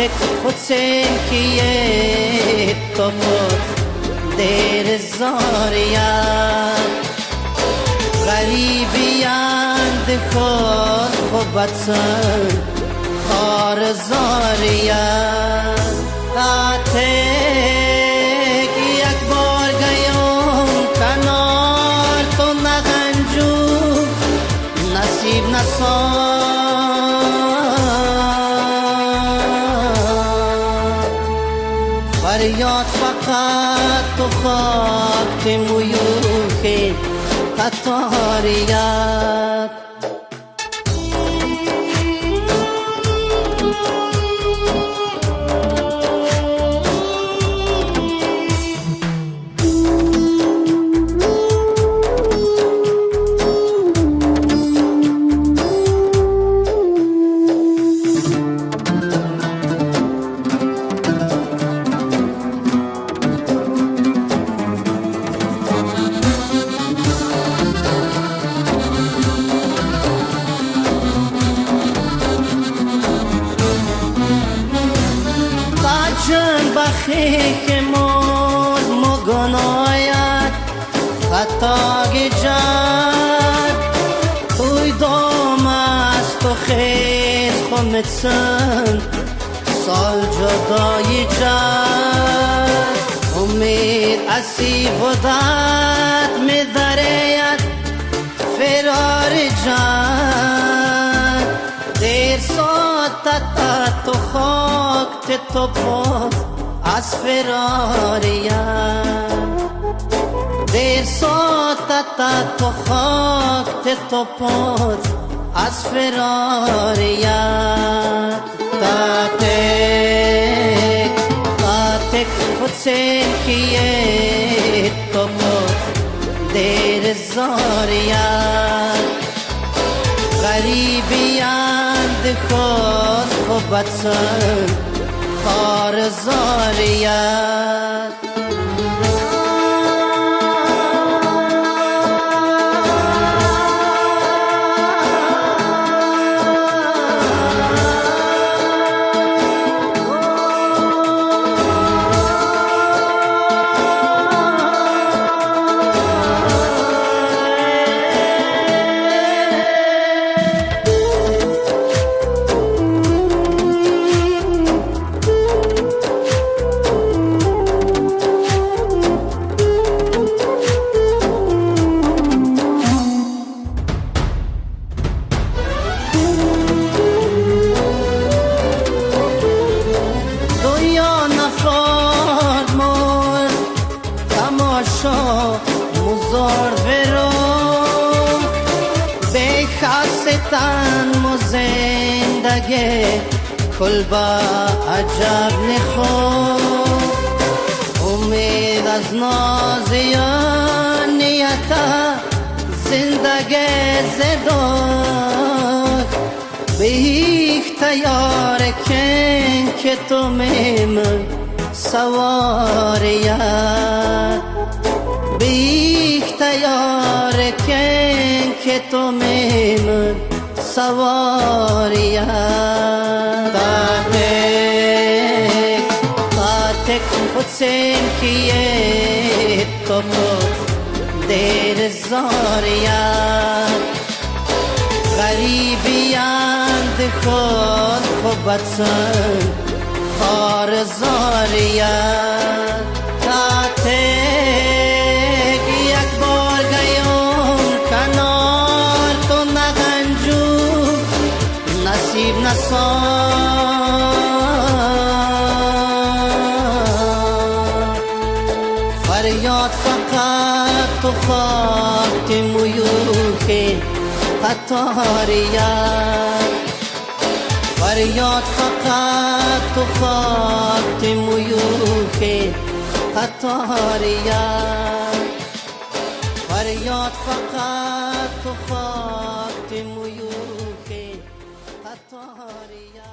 تک حسین کیه تو دیر زاریات غریبیاند خود خوبتن خار زاریات تک یک بار گیوم کنار تو نغنجو نصیب نسان فریاد فقط تو خاک مویوخی قطاریات بخیک مود مگنایت خطا گجد توی دام است و خیز خمتسن سال جدای جد امید اسی وداد می دریت فرار جد دیر ساتت تو خاک تو پاک از فراریت دیر ساتت تو خاک تو پاک از فراریت تاتک حسین کیه تو پاک دیر زاریت غریبیاند خود خوبتن خار زاریت مزار برو به خاستان مو زندگی کلبا عجب نخو امید از نازیان نیتا زندگی زداک به هیچ تیار کن که تو میم سواریت بیک تیار کن که تو میم سواریت تاتک حسین کیه تو دیر زاریت غریبیاند خود خوبتن خار زاریت تاتک یک بار گیوم کنار تو نغنجو نصیب نسان فریاد فقط تو خاک مویوخی قطاریت فریاد فقط تو خاک مویوخی قطاریت فریاد فقط تو خاک مویوخی قطاریت.